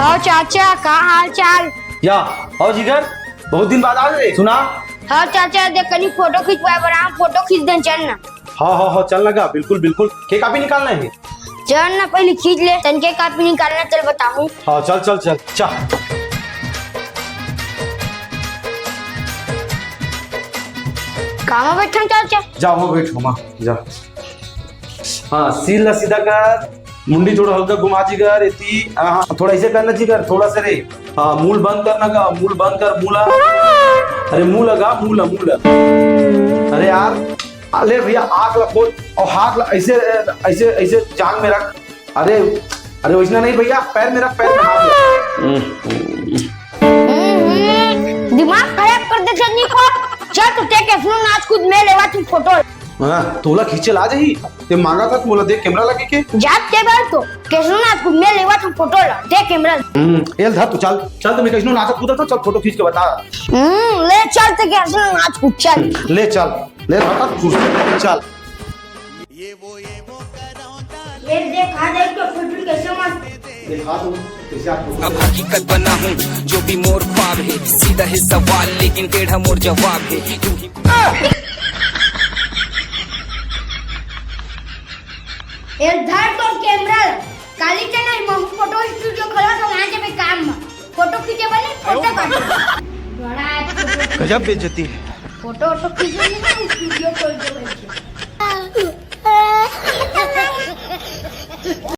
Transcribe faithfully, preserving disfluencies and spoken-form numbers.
हव चाचा, का हाल चाल? या, हव जिगर, बहुत दिन बाद आए रे। सुना। हव चाचा, देख कनी फोटो खिंचवाए बर आए हंव, फोटो खींच देन, चल ना। हाँ, हाँ, हाँ, चल ना गा, बिल्कुल, बिल्कुल। के कॉपी निकालना हे? चल ना, पहली खींच ले, तन के कॉपी निकालना, चल बताहूँ। हाँ, चल, चल, चल, चल। कहाँ बैठन चाचा? जा, वहाँ बैठ, वहाँ, जा। हाँ, सील ला सीधा कर, मुंडी थोड़ा हल्का घुमा जिगर, एती, हाँ, हाँ, थोड़ा ऐसे करना जिगर, थोड़ा सा रे। हाँ, मुंह ल बंद करना गा, मुंह ल बंद कर, मुंह ला। अरे मुंह लगा, मुंह ला, मुंह ला। अरे यार, अरे भैया, आँख ला खोल और हाथ ला ऐसे, ऐसे, ऐसे जांग में रख। अरे, अरे वैसना नहीं भैया, पैर में रख, पैर में हाथ ला। हम्म, हम्म, दिमाग खराब कर दे छन्नी को। चल तो ते कैसनो नाच कूद में लेवा तू फोटो। हाँ, तोला खींचे ला जाही। ते मांगा था, मोला देख कैमरा लगे के। जात के बार तो कैसनो नाच कूद में लेवा तू फोटो ला। दे कैमरा। हम्म, एल धर तू, चल। चल तो मैं कैसनो नाच कूदा था, चल फोटो खींच के बता। हम्म, ले चल ते कैसनो नाच कूद, चल। ले चल, ले धर तू, चल। ये देखा दे तो फोटो कैसे मस्त। देखा दो, कैसे आप फोटो अब हकीकत बना हूँ, जो भी मोर ख्वाब है, सीधा है सवाल, लेकिन टेढ़ा मोर जवाब है, क्यों ही ए, धर तोर कैमरा। काली के नहीं, महू फोटो स्टूडियो खोला था, वहाँ जबे काम में। फोटो खींचे बने, फोटो काटे। बड़ा फोटो गजब बेइज्जती है। फोटो, फोटो खींचे नहीं, स्टूडियो खोल के बैठे।